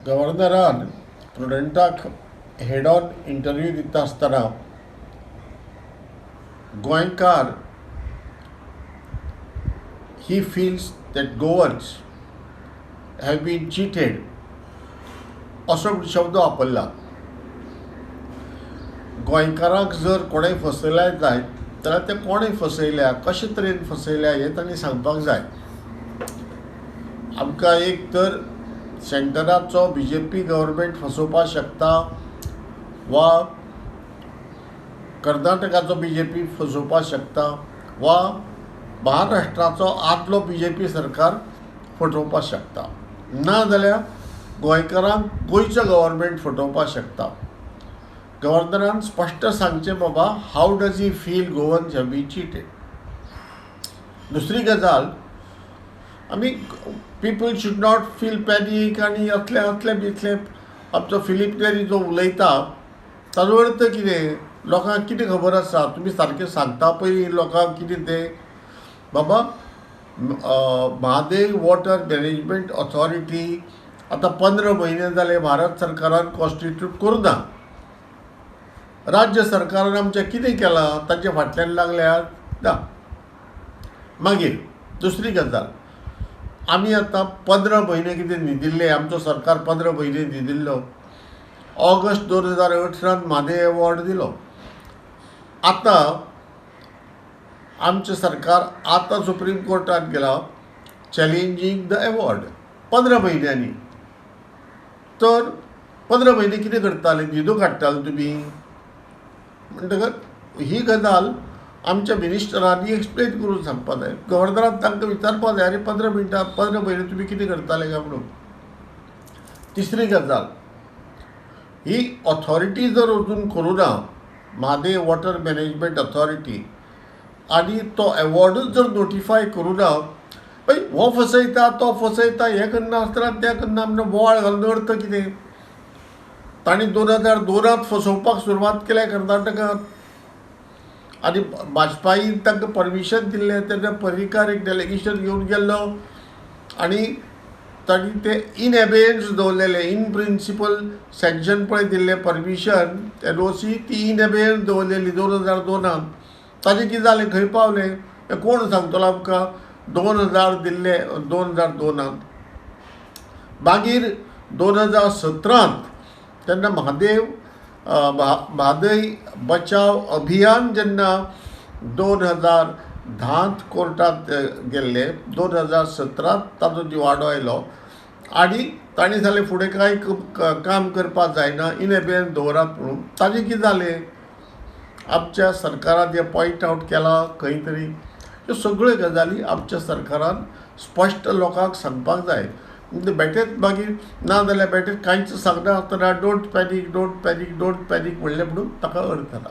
गव्हर्नरान प्रुडंटाक head on interview दिता आसतना गोंयकार, he feels that Goans have been cheated असो शब्द वापरला. गोंयकारांक जर कोणें फसयल्या जायत जाल्यार ते कोणें फसयल्या, कशे तरेन फसयल्या हें तांणी सांगपाक जाय. आमकां एक तर सेंटराचो बीजेपी गव्हर्मेंट फसोवपाक शकता वा कर्नाटकाचो बीजेपी फसोवपाक शकता वा महाराष्ट्राचो आदलो बीजेपी सरकार फटोवपाक शकता, ना जाल्यार गोंयकारांक गोंयचो गव्हर्मेंट फटोवपाक शकता. गव्हर्नरान स्पश्ट सांगचें, बाबा, how does he feel Goans have been cheated? दुसरी गजाल, आमी people should not feel panic आनी असलें असलें बिसलें. आमचो फिलीप नेरी जो उलयता ताजो अर्थ कितें, लोकांक कितें खबर आसा? तुमी सारकें सांगता पयलीं लोकांक कितें तें. बाबा, म्हादय वॉटर मॅनेजमेंट ऑथॉरिटी आतां 15 म्हयने जाले भारत सरकारान कॉन्स्टिट्यूट करूं ना. राज्य सरकारान आमचें कितें केलां? ताचे फाटल्यान लागल्यात ना. मागीर दुसरी गजाल, आमी आतां 15 म्हयने कितें न्हिदिल्ले? आमचो सरकार 15 म्हयने न्हिदिल्लो. ऑगस्ट 2018त म्हादय अवॉर्ड दिलो. आतां आमचें सरकार आतां सुप्रीम कोर्टात गेलां चॅलेंजींग the award 15 म्हयन्यांनी. तर 15 म्हयने कितें करताले? न्हिदो काडटाले तुमी? म्हणटकच ही गजाल आमच्या मिनिस्टरांनी एक्सप्लेन करून सांगपा जाय. गव्हर्नरान तांकां विचारपा जाय, अरे, 15 मिनटां, 15 म्हयने तुमी कितें करताले काय म्हणून. तिसरी गजाल, ही ऑथॉरिटी जर अजून करूं ना म्हादय वॉटर मॅनेजमेंट ऑथॉरिटी आनी तो एवॉर्डूच जर नोटिफाय करूं ना, मागीर हो फसयता, तो फसयता, हें करना आसतना तें करना म्हणून बोवाळ घालून अर्थ कितें? तांणी 2002त फसोवपाक सुरवात केल्या कर्नाटकांत आनी भाजपाईन तांकां परमिशन दिल्लें. तेन्ना पर्रीकार एक डेलिगेशन घेवन गेल्लो आनी तांणी ते इन एबेयन्स दवरलेले. इन प्रिंसिपल सँक्शन पळय दिल्लें, परमिशन एनओसी ती इन एबेयन्स दवरलेली 2002त. ताजें कितें जालें, खंय पावलें, हें कोण सांगतलो आमकां? 2000 दिल्ले 2002त. मागीर 2017त तेन्ना म्हादेव म्हादय बचाव अभियान जेन्ना 2010त कोर्टात गेल्ले, 2017त ताजो निवाडो आयलो आनी तांणी सांगलें, फुडें कांय काम करपाक जायना, इन एबेयन्स दवरात म्हणून. ताजें कितें जालें? आमच्या सरकारान हें पॉयंट आवट केलां खंय तरी? ह्यो सगळ्यो गजाली आमच्या सरकारान स्पश्ट लोकांक सांगपाक जाय. बेठेच मागीर ना जाल्यार बेठेच कांयच सांगना आसतना "Don't panic, don't panic, don't panic" म्हणलें म्हणून ताका अर्थ ना.